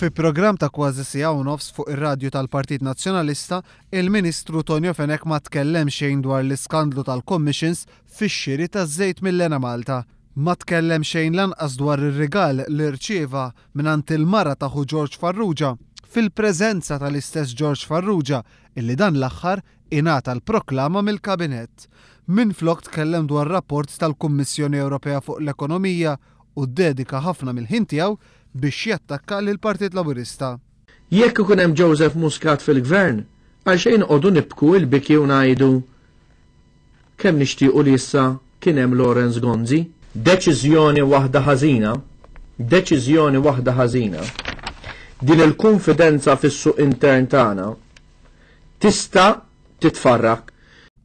Fi programm ta' kważi siegħa u nofs fuq ir-radju tal-Partit Nazzjonalista, il-Ministru Tonio Fenech ma tkellem xejn dwar l-iskandlu tal-commissions fix-xiri taż-żejt mill-Enemalta. Ma tkellem xejn lanqas dwar ir-rigal li rċieva mingħand il-mara ta' ħu George Farrugia, fil-preżenza tal-istess George Farrugia illi dan l-aħħar ingħata l-proklama mill-Kabinett. Minflok tkellem dwar rapport tal-Kummissjoni Ewropea fuq l-ekonomija u ddedika ħafna mill-ħin tiegħu biex jattakka lill-Partit Laburista. Jekk ikun hemm Joseph Muscat fil-Gvern, għalxejn noqogħdu nibku il-biki u ngħidu kemm nixtiequ li issa kien hemm Lawrence Gonzi. Deċiżjoni waħda ħażina, deċiżjoni waħda ħażina, din il-kunfidenza fis-suq intern tagħna tista' titfarrak.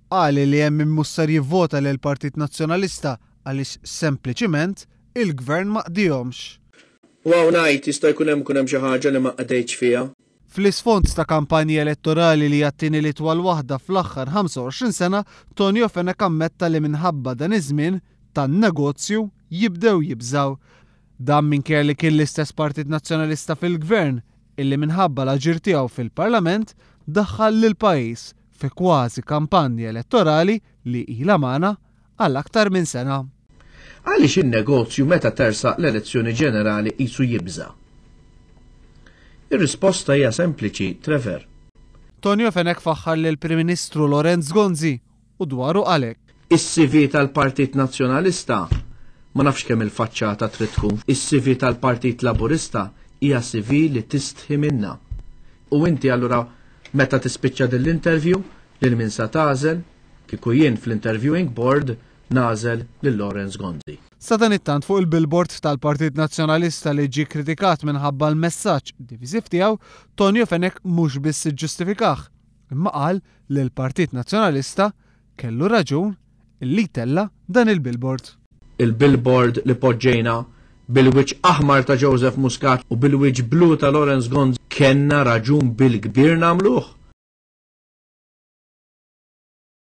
Qal li hemm min mhux ser jivvota lill-Partit Nazzjonalista għaliex sempliċiment il-Gvern ma qdihomx. U hawn ngħid jista' jkun hemm ikun hemm xi ħaġa li ma qdejtx fiha. Fl-isfond ta' kampanja elettorali li hija t-tieni l-itwal waħda fl-aħħar 25 sena, Tonio Fenech ammetta li minħabba dan iż-żmien, tan-negozju jibdew jibżgħu. Dan minkejja li kien l-istess Partit Nazzjonalista fil-Gvern illi minħabba l-aġir tiegħu fil-Parlament daħħal lill-pajjiż fi kważi kampanja elettorali li ilha magħna għal aktar minn sena. Għaliex in-negozju meta tersaq l-elezzjoni ġenerali qisu jibża'? Ir-risposta hija sempliċi, Trevor. Tonio Fenech faħħar lill-Prim Ministru Lawrence Gonzi u dwaru qal hekk. Is-CV tal-Partit Nazzjonalista ma nafx kemm il-faċċata trid tkun. Is-CV tal-Partit Laburista hija CV li tistħi minnha. U inti allura meta tispiċċa din l-interview lil min sa tagħżel? Kieku jien fl-interviewing board nagħżel lil Lawrence Gonzi. Sadanittant fuq il-billboard tal-Partit Nazzjonalista li ġie kkritikat minħabba l-messaġġ diviżiv tiegħu, Tonio Fenech mhux biss iġġustifikah, imma qal li l-Partit Nazzjonalista kellu raġun li jtella' dan il-billboard. Il-billboard li poġġejna bil-wiċċ aħmar ta' Joseph Muscat u bil-wiċċ blu ta' Lawrence Gonzi kellna raġun bil-kbir nagħmluh.